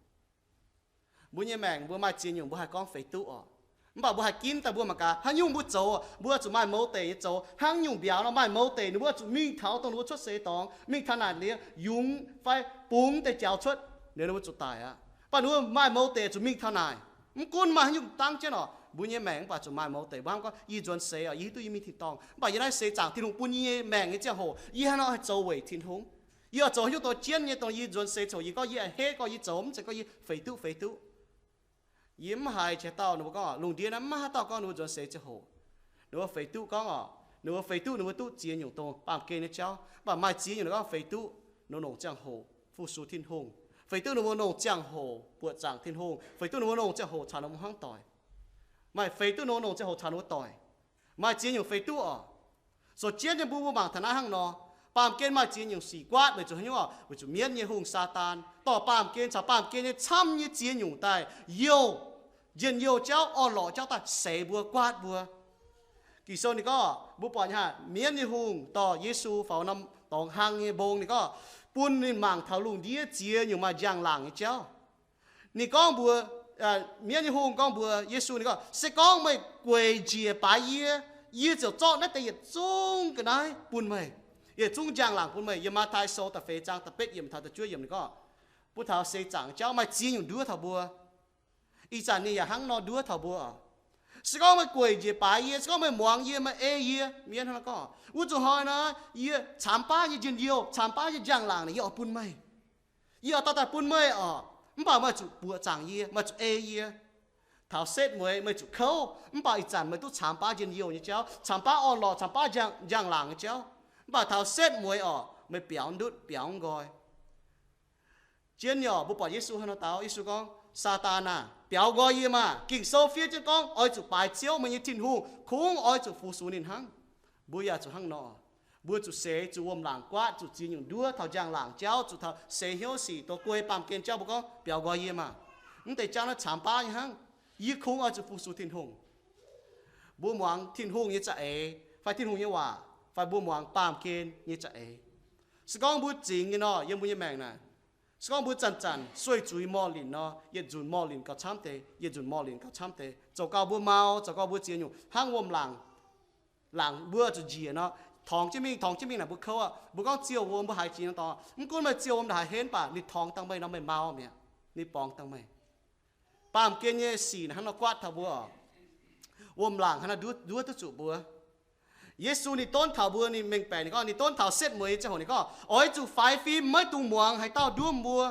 Mbuo nyei maengc mbuo maaih ziex nyungc mbuo haih gorngv feix duqv orqc. Mv baac mbuo haih ginv daaih mbuo mangc gaax haaix nyungc mbuo zoux, mbuo zuqc maaih mouz deic nyei zoux. Hnangv nyungc mbiauz nor maaih mouz deic, ninh mbuo zuqc mingh taux dongh ninh mbuo cuotv seix dorngx, mingh taux naaic liuz yungz fai bungx deix jaux cuotv, liuz ninh mbuo zuqc daic aqv. Mv baac ninh mbuo maaih mouz deic zuqc mingh taux naaic. Mv gunv maaih haaix nyungc dangv jienv orqc, mbuo nyei maengc mv baac zuqc maaih mouz deic. Mbuo hnamv gorngv, yie nzuonx seix orqc, yie hiuv duqv yie mingh tin-dorngh. Mv baac yie naaiv seix zaangc Tin-Hungh bun yie nyei maengc nyei ziangh hoc, yie hnangv nor haih zoux weic Tin-Hungh. Yie oix zoux haaix nyungc dongh jienv nyei, dongh yie nzuonx seix ziangh hoc yie gorngv yie a'hneiv gorngv yie zoux, mv zeiz gorngv yie feix duqv feix duqv. Yie mv haiz jiex dauh ninh mbuo gorngv lungh ndiev naaiv mv maaih haaix dauh gorngv ninh mbuo nzuonx seix ziangh hoc, ninh mbuo feix duqv gorngv orqc, ninh mbuo feix duqv, ninh mbuo duqv ziex nyungc dongh baamh gen nyei jauv. Mv baac maaih ziex nyungc ninh gorngv feix duqv ninh mbuo longc ziangh hoc fu-sux Tin-Hungh, feix duqv ninh mbuo longc ziangh hoc buoqc zaangc Tin-Hungh, feix duqv ninh mbuo longc ziangh hoc caux ninh mbuo hnangv doic. Maaih feix duqv ninh mbuo longc ziangh hoc caux ninh mbuo doic. Maaih ziex nyungc feix duqv orqc. Sou jienv nyei mbuo, mbuo mangc taux naaiv hnangv nor, baamh gen maaih ziex nyungc sic guaatv weic zuqc haaix nyungc orqc? Weic zuqc mienv nyei hungh, Saadaan, dorh baamh gen caux baamh gen nyei camv nyei ziex nyungc daaih youh, njien-youh jauv, orn-lorqc jauv daaih seix mbuo, guaatv mbuo. Ging-Sou ninh gorngv, mbuo buatc nyei haic, mienv nyei hungh dorh Yesu faaux norm dorngx hlang nyei mbong, ninh gorngv, bun ninh mangc taux lungh ndiev ziex nyungc maaih njang-laangc nyei jauv. Ninh gorngv mbuox, mienv nyei hungh gorngv mbuox Yesu, ninh gorngv, se gorngv meih gueic njiec baaix yie, yie ziouc zorqv naaiv deix yietc zungv ga'naaiv bun meih, yietc zungv njang-laangc bun meih. Yiem Matv^tai Sou da'feix zaang da'betv yiemc taux da'juov yiemc ninh gorngv, bun taux seix zaangc jauv maaih ziex nyungc nduov taux mbuo. Ih zanc ninh yaac hnangv nor nduov taux mbuo. Se gorngv meih gueic njiec baaix yie, se gorngv meih muangx yie, meih ei yie, mienv hnangv nor gorngv, wuov zuqc hnoi naaiv yie caamx baav nyei njien-youh, caamx baav nyei njang-laangc naaic yie oix bun meih. Yie oix dorh daaih bun meih orqc. Mv baac meih zuqc buoqc zaangc yie, meih zuqc ei yie. Taux setv mueiz meih zuqc kouv, mv baac ih zanc meih duqv caamx baav njien-youh nyei jauv, caamx baav orn-lorqc, caamx baav njang-laangc nyei jauv. Mv baac taux setv mueiz orqc, meih biaux ndutv, biaux nqoi. Jienv nyei orqc, mbuo buatc Yesu hnangv nor dau. Yesu gorngv, Saadaan aah! Biaux nqoi yie maah! Ging-Sou fiev jienv gorngv oix zuqc baaix Ziouv, meih nyei Tin-Hungh, kungx oix zuqc fu-sux ninh hnangv. Mbuo yaac zuqc hnangv nor. Mbuo zuqc seix, zuqc wuom-laangc guaatv, zuqc ziex nyungc nduov taux njang-laangc jauv, zuqc taux seix hnyouv sic, douz guei, baamh gen jauv. Mbuo gorngv, biaux nqoi yie maah! Mv deix jauv naaiv caamx baav nyei hnangv. Yie kungx oix zuqc fu-sux Tin-Hungh. Mbuo muangx Tin-Hungh nyei za'eix fai Tin-Hungh nyei waac, fai mbuo muangx baamh gen nyei za'eix? Se gorngv mbuo zingx nyei nor, yiem mbuo nyei maengc naaic, se gorngv mbuo zanc-zanc sueih zuiz morh linc nor, yietc nzunc morh linc gauh camv deix, yietc nzunc morh linc gauh camv deix, zoux gau mbuo mau, zoux gau mbuo ziex nyungc hnangv wuom-laangc. Laangc mbuo zuqc njiec nor, torngx jienv mingh, torngx jienv mingh naaic mbuo kouv aqv. Mbuo gorngv ziouh wuom, mbuo haiz jiex nor dorngx. Mv gunv meih ziouh wuom ndongc haaix henv, mv baac ninh torngx dangh meih nor meih mau mi'aqv. Ninh borngz dangh meih. Baamh gen nyei sic hnangv nor guaatv taux mbuo. Wuom-laangc hnangv nor nduov, nduov duqv zuqc mbuo. Yesu ninh donv taux mbuo, ninh mengh baeqc, ninh gorngv, ninh donv taux setv mueiz nyei ziangh hoc ninh gorngv, oix zuqc faix fim, maiv dungx muangx haaix dauh nduov mbuo.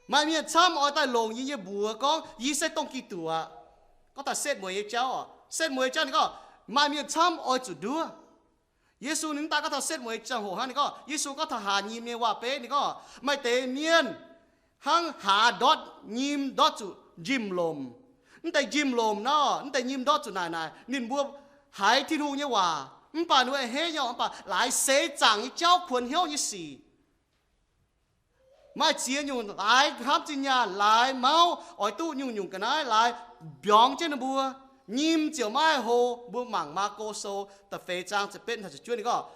Maaih mienh camv oix daaih longc yie nyei mbuox gorngv yie se dongh Giduc aqv. Gorngv taux setv mueiz nyei jauv oc. Setv mueiz jauv ninh gorngv maaih mienh camv oix zuqc nduov. Yesu ninh mv daaih gorngv taux setv mueiz ziangh hoc hnangv, ninh gorngv, Yesu gorngv taux haaz nyim nyei waac-beiv, ninh gorngv, maaih deix mienh hnangv haaz ndortv nyim ndortv zuqc njimv-lomc. Mv deix njimv-lomc nor, mv deix nyim ndortv zuqc naaic naaic, ninh mbuo haiz Tin-Hungh nyei waac, mv baac ninh mbuo a'hneiv nyei, mv baac laaix seix zaangc nyei jauv, kuonx hnyouv nyei sic. Maaih ziex nyungc laaix hnamv zinh nyaanh, laaix mauv, oix duqv nyungc-nyungc ga'naaiv laaix mbiorngz jienv ninh mbuo, nyim ziouc maiv haih hlo. Mbuo mangc Maako Sou da'feix zaang ziepc betv taux ziepc juov ninh gorngv,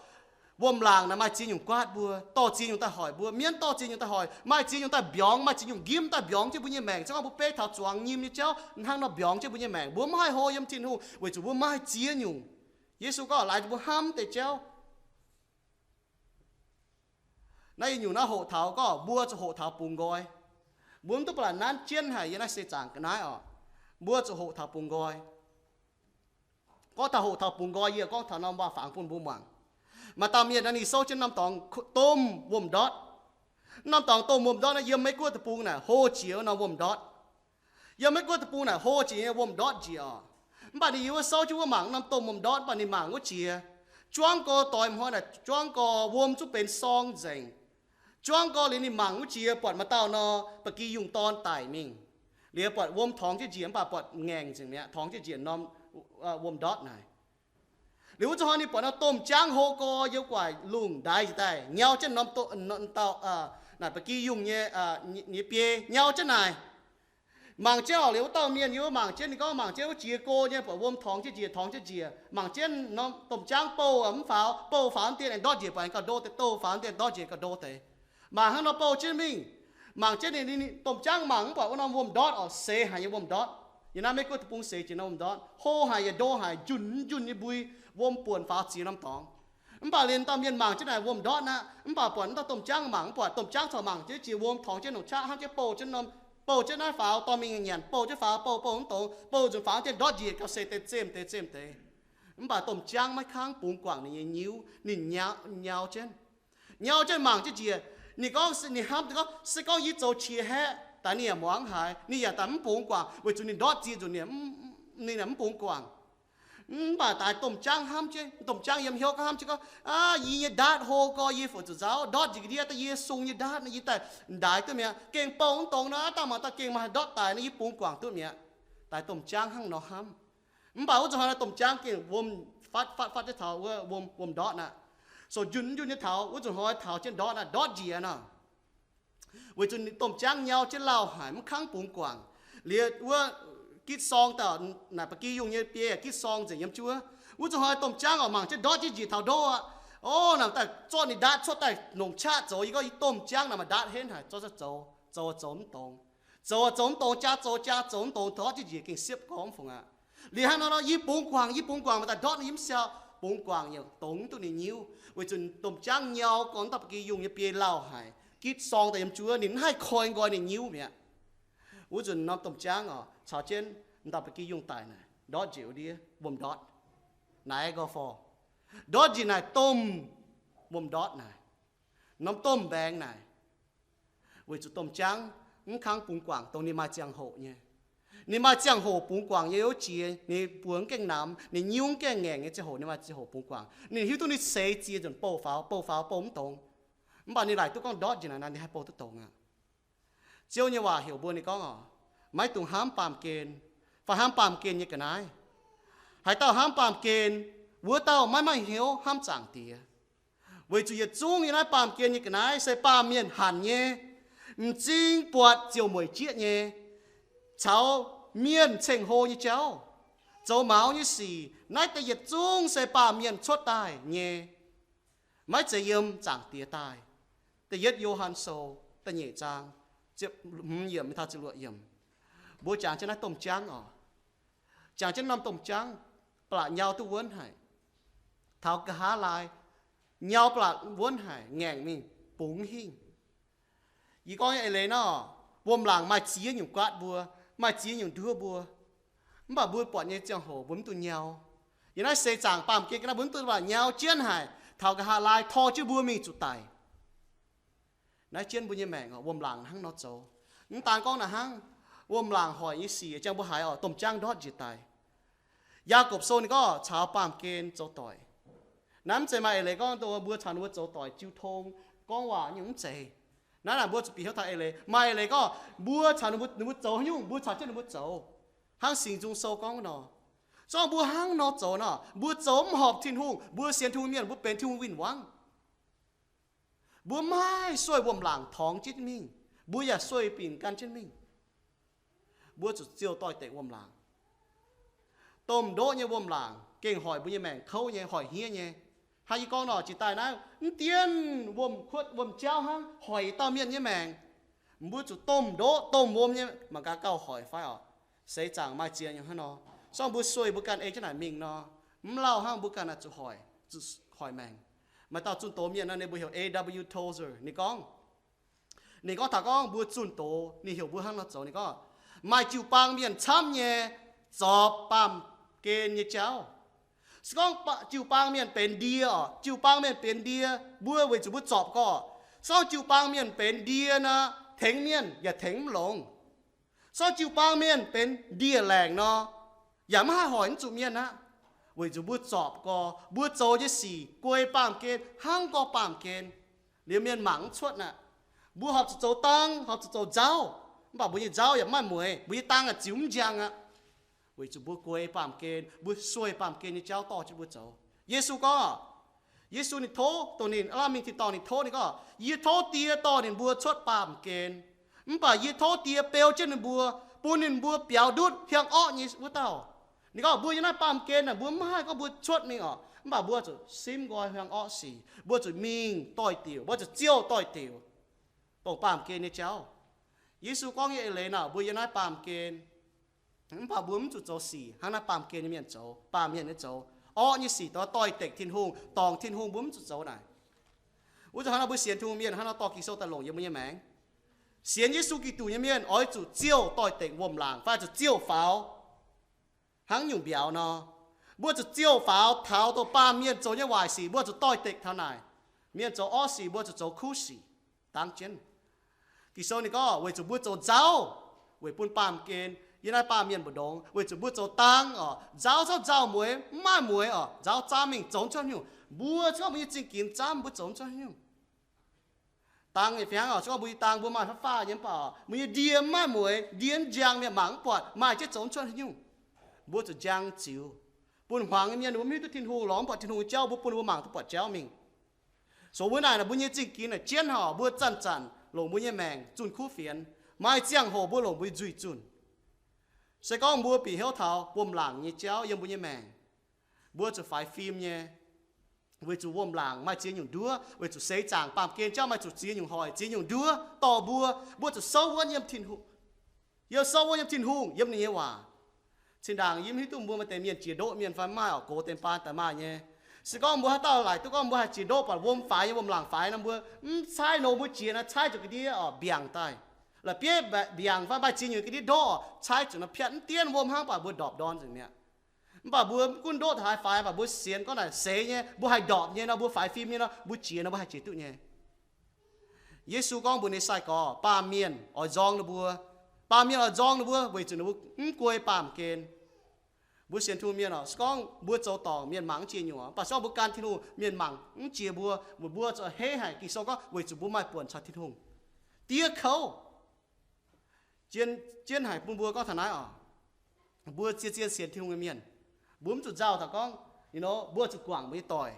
wuom-laangc naaic maaih ziex nyungc guaatv mbuo, dorh ziex nyungc daaih hoic mbuo. Mienv dorh ziex nyungc daaih hoic, maaih ziex nyungc daaih mbiorngz, maaih ziex nyungc nqimv daaih mbiorngz jienv mbuo nyei maengc. Se gorngv mbuo beiv taux zuangx nyim nyei jauv hnangv nor mbiorngz jienv mbuo nyei maengc, mbuo maiv haih hlo yiem Tin-Hungh, weic zuqc mbuo maiv haih ziex nyungc. Yesu gorngv laaix mbuo hnamv deix jauv. Naaiv nyungc naaiv hoqc taux gorngv mbuo zuqc hoqc taux bungx nqoi. Mbuo mv duqv ba'laqc nanv jienv haic yiem naaiv seix zaangc ga'naaiv oc. Mbuo zuqc hoqc taux bungx nqoi. Gorngv taux hoqc taux bungx nqoi, yie gorngv taux norm waac-fangx bun mbuo muangx. Maaih dauh mienh naaiv ninh souv jienv norm dorngx domh wuom-ndortv. Norm dorngx domh wuom-ndortv naaiv yiem Meiv Guoqv deic-bung naaic hlo jiex norm wuom-ndortv. Yiem Meiv Guoqv deic-bung naaic hlo jiex nyei wuom-ndortv njiec oc. Mv baac ninh yiem wuov souv jienv wuov mangc norm domh wuom-ndortv, mv baac ninh mangc wuov jiex, juangv gorx doix hnoi naaic, juangv gorx wuom zungv benx sorng nzengc. Juangv gorx liuz ninh mangc wuov jiex buatc maaih dauh nor, ba'gi yungh dorn daic mingh. Liuz buatc wuom torngx jienv njiec, mv baac buatc ngaengc nzengc mi'aqv, torngx jienv njiec norm wuom-ndortv naaic. Liuz wuov zuqc hnoi ninh buatc norm domh jaangv hlo gorx yiem gu'nguaaic lungh ndaix njiec daaih, nyau jienv norm, naaic ba'gi yungh nyei, nyei biei nyau jienv naaic. Mangc jienv oc, liuz wuov dauh mienh yiem wuov mangc jienv, ninh gorngv mangc jienv wuov jiex go nyei, buatc wuom torngx jienv njiec, torngx jienv njiec. Mangc jienv norm domh jaangv bouh mv faaux, bouh faaux mv dien aengx ndortv njiec, buatc aengx gauh ndo deix, douh faaux mv dien ndortv njiec gauh ndo deix. Mangc hnangv nor bouh jienv mingh. Mangc jienv ninh, domh jaangv mangc mv buatc wuov norm wuom ndortv oc, seix haic nyei wuom ndortv. Yiem naaiv Meiv Guoqv deic-bung seix jiex norm wuom ndortv, hlo haic yaac ndo haic, njunh njunh nyei mbui, wuom buonc faaux ziex norm dorngx. Mv baac liuz dauh mienh mangc jienv naaic wuom ndortv aqv, mv baac buatc wuov dauh domh jaangv mangc mv buatc, domh jaangv corc mangc jienv jiex wuom torngx jienv longc qaqv hnangv jienv bouh jienv norm, bouh jienv naaiv faaux dorh mingh nyanc, bouh jienv faaux, bouh, bouh mv dongz, bouh nzunc faaux jienv ndortv njiec gauh seix deix zemh deix zemh deix. Mv baac domh jaangv maiv kangv bungx guangc ninh nyei nyiuv, ninh nyau, nyau jienv. Nyau jienv mangc jienv njiec. Ninh gorngv, ninh hnamv gorngv, se gorngv yie zoux qiex haeqv, daaih ninh yaac muangx haiz, ninh yaac daaih mv bungx guangc, weic zuqc ninh ndortv ziex nzunc ninh, ninh yaac mv bungx guangc. Mv baac daaih domh jaangv hnamv jienv, domh jaangv yiem hnyouv gorngv hnamv jienv gorngv, aav, yie nyei ndaatv hlo gorx, yie fu'jueiv nzauz ndortv njiec ga'ndiev daaih, yie sung nyei ndaatv nor, yie daaih ndaix duqv mi'aqv. Gengh bouh mv dongz nor, dangh mangc daaih gengh maaih ndortv daic nor, yie bungx guangc duqv mi'aqv. Daaih domh jaangv hnangv nor hnamv. Mv baac wuov nzunc hnoi naaiv domh jaangv gengh wuom fatv fatv fatv jienv taux wuov wuom, wuom ndortv aqv. So njunh njunh nyei taux, wuov nzunc hnoi taux jienv ndortv aqv, ndortv njiec nor. Weic zuqc domh jaangv nyau jienv lauh haic, mv kangv bungx guangc. Liuz wuov gitv sorng dauh, naaic ba'gi yungh nyei biei yaac gitv sorng nzengc yiem juov. Wuov nzunc hnoi domh jaangv oix mangc jienv ndortv jienv njiec taux ndo aqv. O, naaic daaih zorqv ninh ndaatv cuotv daaih longc qaqv zoux, yie gorngv yie domh jaangv naaic maaih ndaatv henv haic, zorqv cuotv zoux, zoux zoux mv dongz. Zoux zoux mv dongz, jaa zoux jaa zoux mv dongz, ndortv jienv njiec gengh siepv gorngv mv fungc aqv. Liuz hnangv nor nor, yie bungx guangc, yie bungx guangc, maaih daaih ndortv ninh mv siau, bungx guangc yaac dongz mv duqv ninh nyiuv. Weic zuqc domh jaangv nyau gorngv daaih ba'gi yungh nyei biei lauh haic, gitv sorng daaih yiem juov, ninh mv haih koi nqoi ninh nyiuv mi'aqv. Wuov nzunc norm domh jaangv oc caux jienv m'daaih ba'gi yungh daic naaic, ndortv njiec wuov ndiev wuom ndortv. Naaiv nqoi forv, ndortv njiec naaic domh wuom ndortv naaic, norm domh mbaengx naaic. Weic zuqc domh jaangv mv kangv bungx guangc dongh ninh maaih ziangh hoc nyei. Ninh maaih ziangh hoc bungx guangc nyei wuov jiex, ninh buoz mv gaengh namx, ninh nyiuv mv gaengh ngaengc nyei ziangh hoc, ninh maaih ziangh hoc bungx guangc. Ninh hiuv duqv ninh seix ziex nzunc bouh faaux, bouh faaux, bouh mv dongz. Mv baac ninh laaic duqv gorngv ndortv njiec naaic nor, ninh haih bouh duqv dongz aqv. Ziouv nyei waac heuc mbuo, ninh gorngv oc, maiv dungx hnamv baamh gen, fai hnamv baamh gen nyei ga'naaiv. Haaix dauh hnamv baamh gen, wuov dauh maiv maaih hnyouv hnamv Zaangc Diex. Weic zuqc yietc zungv yiem naaiv baamh gen nyei ga'naaiv se baamh mienh hanc nyei, m'zing buatc ziouc mueic jieqv nyei, caux mienh ceng-hlo nyei jauv, zoux maux nyei sic, naaiv deix yietc zungv se baamh mienh cuotv daaih nyei, maiv zeiz yiem Zaangc Diex daaih. Da'yietv Yo^han Sou da'nyeic zaang, ziepc hmz yiemc taux ziepc luoqc yiemc. Mbuo jangx jienv naaiv domh jaangv oc. Jangx jienv norm domh jaangv, ba'laqc nyau duqv wuonv haic. Taux nqa'haav laai, nyau ba'laqc wuonv haic, ngaengc mingh, bungx hingh. Yie gorngv nyei eix leiz nor, wuom-laangc maaih ziex nyungc guaatv mbuo, maaih ziex nyungc nduov mbuo. Mv baac mbuo buatc nyei ziangh hoc mbuo mv dungx nyau. Yiem naaiv seix zaangc baamh gen ga'naaiv mbuo mv dungx ba'laqc nyau jienv haic, taux nqa'haav laai tor jienv mbuo mingh zuqc daic. Naaiv jienv mbuo nyei maengc oc, wuom-laangc hnangv nor zoux. Mv daan gorngv naaic hnangv, wuom-laangc hoic nyei sic jangx mbuo haiz oc, domh jaangv ndortv njiec daic. Yaagorpc Sou ninh gorngv caux baamh gen zoux doic. Naaiv mv zeiz maaih eix leiz gorngv mbuo caux ninh mbuo zoux doic jiu tong, gorngv waac nyungc, mv zeiz. Naaiv naaic mbuo zuqc bieqc hnyouv taux eix leiz. Maaih eix leiz gorngv mbuo caux ninh mbuo, ninh mbuo zoux haaix nyungc, mbuo caux jienv ninh mbuo zoux. Hnangv Singx Nzung Sou gorngv nor, se gorngv mbuo hnangv nor zoux nor, mbuo zoux mv horpc Tin-Hungh, mbuo sienx Tin-Hungh mienh, mbuo benx Tin-Hungh win-wangv. Mbuo maiv sueih wuom-laangc torngx jienv mingh, mbuo yaac sueih binc gan jienv mingh. Mbuo zuqc ziouc doix-dekc wuom-laangc. Domh ndoqv nyei wuom-laangc gengh hoic mbuo nyei maengc kouv nyei, hoic hniev nyei. Hnangv yie gorngv nor, jiex daaih naaiv mv dienh wuom-kuotv wuom-jauv hnangv hoic dauh mienh nyei maengc. Mbuo zuqc domh ndoqv domh wuom nyei mangc gaax gauh hoic fai oc. Seix zaangc maaih ziex nyungc hnangv nor. Se gorngv mbuo sueih mbuo ganh ei jienv naaic mingh nor, mv lauh hnangv mbuo ganh naaic zuqc hoic, zuqc hoic maengc. Maaih dauh zunh doz mienh nor, ninh mbuo heuc A W Tozer, ninh gorngv, ninh gorngv taux gorngv mbuo zunh doz, ninh heuc mbuo hnangv nor zoux. Ninh gorngv, maaih jiu-baang mienh camv nyei zorpc baamh gen nyei jauv. Se gorngv jiu-baang mienh benx ndie oc, jiu-baang mienh benx ndie, mbuo weic zuqc mbuo zorpc gorx. Se gorngv jiu-baang mienh benx ndie nor, tengx mienh yaac tengx mv longx. Se gorngv jiu-baang mienh benx ndie-laengc nor, yaac mv haih hoic mv zuqc mienh aqv. Weic zuqc mbuo zorpc gorx, mbuo zoux nyei sic guei baamh gen, hnangv gorx baamh gen. Liuz mienh mangc mv cuotv aqv. Mbuo horpc zuqc zoux dang, horpc zuqc zoux nzauv, mv baac mbuo nyei nzauv yaac mv maaih mueiz, mbuo nyei dang yaac ziux mv njang aqv. Weic zuqc mbuo guei baamh gen, mbuo sueih baamh gen nyei jauv dorh jienv mbuo zoux. Yesu gorngv, Yesu ninh tov, dongh ninh aav lamh mingh tin-dorngh ninh tov, ninh gorngv, yie tov Die dorh ninh mbuo cuotv baamh gen, mv baac yie tov Die beu jienv ninh mbuo, bun ninh mbuo biaux ndutv hiuang orqv nyei wuov dauh. Ninh gorngv mbuo yiem naaiv baamh gen naaic mbuo maiv haih gorngv mbuo cuotv mingh oc, mv baac mbuo zuqc simv nqoi hiuang orqv sic, mbuo zuqc mingh doix-diuc, mbuo zuqc ziouh doix-diuc, dongh baamh gen nyei jauv. Yesu gorngv nyei eix leiz naaic mbuo yiem naaiv baamh gen, mv baac mbuo mv zuqc zoux sic hnangv naaiv baamh gen nyei mienh zoux, baamh mienh nyei zoux. Orqv nyei sic dongh doix-dekc Tin-Hungh, dorngc Tin-Hungh mbuo mv zuqc zoux naaic. Wuov zanc hnangv nor mbuo sienx Tin-Hungh mienh hnangv nor dorh Ging-Sou daaih longc yiem mbuo nyei maengc. Sienx Yesu Giduc nyei mienh oix zuqc ziouh doix-dekc wuom-laangc fai zuqc ziouh faaux hnangv nyungc mbiauz nor. Mbuo zuqc ziouh faaux taux dongh baamh mienh zoux nyei waaic sic, mbuo zuqc doix-dekc taux naaic. Mienh zoux orqv sic, mbuo zuqc zoux kuv sic. Dangv jienv. Ging-Sou ninh gorngv weic zuqc mbuo zoux nzauv weic bun baamh gen, yiem naaiv baamh mienh mbu'ndongx, weic zuqc mbuo zoux dang oc, nzauv zorqv nzauh mueiz, mv maaih mueiz oc, nzauv zaamv mingh zoux cuotv nyungc. Mbuo se gorngv mbuo nyei zingh ginx zaamv mbuo zoux cuotv nyungc. Dang fih hnangv oc, se gorngv mbuo nyei dang mbuo maaih fav-faah nyei mv baac mbuo nyei ndie mv maaih mueiz, ndie mv njang mi'aqv, mangc mv buatc, maaih jienv zoux cuotv nyungc. Mbuo zuqc njang ziux. Bun hmuangx nyei mienh mbuo mv hiuv duqv Tin-Hungh lorz mv buatc Tin-Hungh nyei jauv, mbuo bun mbuo mangc duqv buatc jauv mingh. So wuov naaic naaic mbuo nyei zingh ginx naaic jienv oc, mbuo zanc-zanc longc mbuo nyei maengc zunh kuv fienx. Maaih ziangh hoc mbuo longc mbuo nyei nzuih zunh. Se gorngv mbuo bieqc hnyouv taux wuom-laangc nyei jauv yiem mbuo nyei maengc, mbuo zuqc faix fim nyei, weic zuqc wuom-laangc maaih ziex nyungc nduov, weic zuqc seix zaangc baamh gen jauv maaih zuqc ziex nyungc hoic, ziex nyungc nduov dorh mbuo, mbuo zuqc souv wuonv yiem Tin-Hungh, yiem souv wuonv yiem Tin-Hungh, yiem ninh nyei waac. Zinh ndaangc yie mv hiuv duqv mbuo maaih deix mienh jiex ndoqv mienh fai maaih oc, gox deix baan daaih maaih nyei. Se gorngv mbuo haaix dauh laaic duqv gorngv mbuo haih jiex ndoqv buatc wuom faix nyei, wuom-laangc faix nor, mbuo mv caaiv nor mbuo jiex naaiv caaiv zuqc ga'ndiev oc mbiaangc daaih. La'bieiv mbiaangc fai maaih ziex nyungc ga'ndiev ndoqv oc, caaiv zuqc naaiv piatv mv dienv wuom hnangv, mv baac mbuo ndorpc ndorn nzengc mi'aqv. Mv baac mbuo mv gunv ndoqv taux haaix faix, mv baac mbuo sienx gorngv naaic seix nyei, mbuo haih ndorpc nyei nor, mbuo faix fim nyei nor, mbuo jiex nor mbuo haih jiex duqv nyei. Yesu gorngv mbuox ninh nyei sai-gorx, baamh mienh oix nzorng ninh mbuo. Baamh mienh oix nzorng ninh mbuo weic zuqc ninh mbuo mv guei baamh gen. Mbuo sienx Tin-Hungh mienh oc, se gorngv mbuo zoux dorngc mienh mangc mv jiex nyungc, mv baac se gorngv mbuo gan Tin-Hungh mienh mangc mv jiex mbuo, weic mbuo zuqc heiv haic. Ging-Sou gorngv weic zuqc mbuo maaih buonc caux Tin-Hungh. Diev kouv jienv haic bun mbuo gorngv taux naaiv oc. Mbuo zien-zien sienx Tin-Hungh nyei mienh, mbuo mv zuqc nzauh taux gorngv, you know, mbuo zuqc guangc mbuo nyei doic.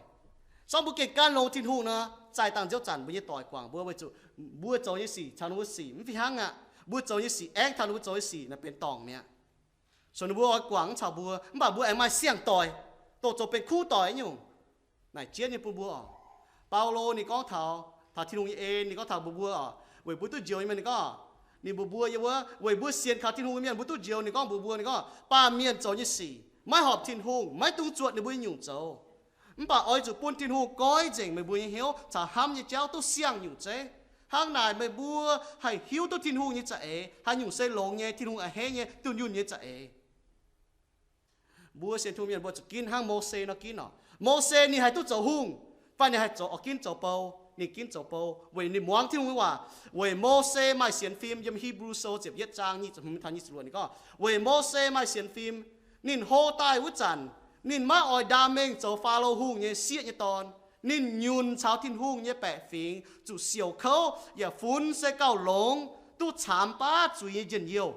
Se gorngv mbuo gengh gan longx Tin-Hungh nor, zaih dangh nziouv zanc mbuo nyei doic guangc mbuo weic zuqc mbuo zoux nyei sic caux ninh mbuo sic mv fih hnangv aqv. Mbuo zoux nyei sic aengx taux ninh mbuo zoux nyei sic naaiv benx dorngc mi'aqv. So ninh mbuo oix guangc mv caux mbuo, mv baac mbuo aengx maaih siang-doic, dongh zoux benx kuv doic nyungc. Naaic jienv nyei bun mbuo oc. Baulo ninh gorngv taux, taux Tin-Hungh nyei en, ninh gorngv taux mbuox mbuo oc, weic mbuo duqv njoux nyei mienh, ninh gorngv, ninh mbuox mbuo, yie mbuo, weic mbuo sienx kaux Tin-Hungh nyei mienh mbuo duqv njoux. Ninh gorngv mbuox mbuo, ninh gorngv, baamh mienh zoux nyei sic maiv horpc Tin-Hungh, maiv dungx zuotc ninh mbuo nyei nyungc zoux. Mv baac oix zuqc bun Tin-Hungh goiv nzengc meih mbuo nyei hnyouv caux hnamv nyei jauv duqv siang-nyungc zeiv. Hnangv naaic meih mbuo haih hiuv duqv Tin-Hungh nyei za'eix, haaix nyungc se longx nyei, Tin-Hungh a'hneiv nyei, dunh yunh nyei za'eix. Mbuo sienx Tin-Hungh mienh mbuo zuqc ginv hnangv Mose nor ginv oc. Mose ninh haih duqv zoux hungh, fai ninh haih zoux, oix ginv zoux bou, ninh ginv zoux bou weic ninh muangx Tin-Hungh nyei waac. Weic Mose maaih sienx fim, yiem Hipv^lu Sou ziepc yietv zaang nyic ziepc hmz taux nyic ziepc luoqc ninh gorngv, weic Mose maaih sienx fim, ninh hlo daaih wuov zanc, ninh maiv oix ndaam mengh zoux Faalo Hungh nyei sieqv nyei dorn. Ninh nyunc caux Tin-Hungh nyei baeqc fingx zuqc siouc kouv, yaac funx se gauh longx, duqv caamx baav zuiz nyei njien-youh.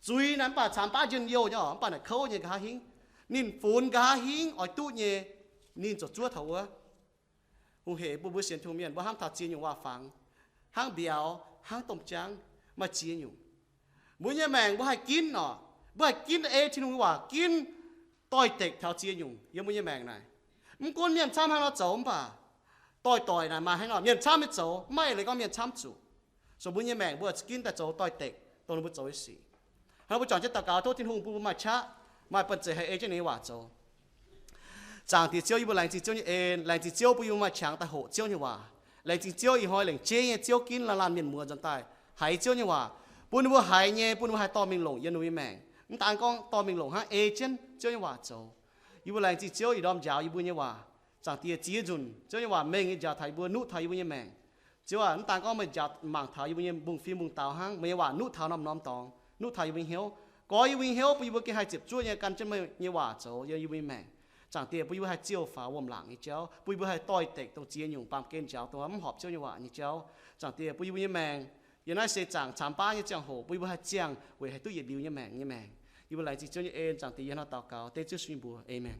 Zuiz naaic mv baac caamx baav njien-youh nyei oc, mv baac naaic kouv nyei nqa'haav hingv. Ninh funx nqa'haav hingv oix duqv nyei, ninh ziouc zuov taux wuov. Hungh heic bun mbuo sienx Tin-Hungh mienh mbuo hnamv taux ziex nyungc waac-fangx, hnangv mbiauz, hnangv domh jaangv, maaih ziex nyungc. Mbuo nyei maengc mbuo haih ginv oc, mbuo haih ginv ei Tin-Hungh nyei waac ginv doix-dekc taux ziex nyungc yiem mbuo nyei maengc naaic. Mv gunv mienh camv hnangv nor zoux mv baac doix-doic naaic maaih hnangv nor mienh camv nyei zoux, maiv eix leiz gorngv mienh camv zuqc. So mbuo nyei maengc mbuo zuqc ginv daaih zoux doix-dekc dongh ninh mbuo zoux nyei sic. Hnangv mbuo juangc jienv daux gaux tov Tin-Hungh bun mbuo maaih qaqv, maaih banh zeic haih ei jienv ninh nyei waac zoux. Zaangc Diex Ziouv, yie mbuo laengz zingh Ziouv nyei en, laengz zingh Ziouv bun yie mbuo maaih qangx daaih hoqc Ziouv nyei waac. Laengz zingh Ziouv ih hnoi lengc jeiv nyei Ziouv ginv laanh laanh mienh muoz nzuonx daaih haiz Ziouv nyei waac, bun ninh mbuo haiz nyei, bun ninh mbuo haih dorh mingh longc yiem ninh mbuo nyei maengc. Mv daan gorngv dorh mingh longc hnangv, ei jienv Ziouv nyei waac zoux. Yie mbuo laengz zingh Ziouv ih ndorm njaaux yie mbuo nyei waac. Zaangc Diex, ziex nzunc Ziouv nyei waac mengh nyei njaaux taux yie mbuo, nuqv taux yie mbuo nyei maengc. Ziouv aac, mv daan gorngv meih njaaux mangc taux yie mbuo nyei mbungv-fim mbungv-daux hnangv, meih nyei waac nuqv taux norm-norm dorngx, nuqv taux yie mbuo nyei hnyouv, goix yie mbuo nyei hnyouv, bun yie mbuo gengh haih ziepc zuoqv nyei gan jienv meih nyei waac zoux yiem yie mbuo nyei maengc. Zaangc Diex, bun yie mbuo haih ziouh faaux wuom-laangc nyei jauv, bun yie mbuo haih doix-dekc dongh ziex nyungc baamh gen njaaux dongh mv horpc Ziouv nyei waac nyei jauv. Zaangc Diex, bun yie mbuo nyei maengc yiem naaiv seix zaangc caamx baav nyei ziangh hoc bun yie mbuo haih ziangh weic haih duqv yietc liuz nyei maengc nyei maengc. Yie mbuo laengz zingh Ziouv nyei en. Zaangc Diex, yie hnangv daux gaux dengv Ziouv Yesu nyei mbuox. Aamen.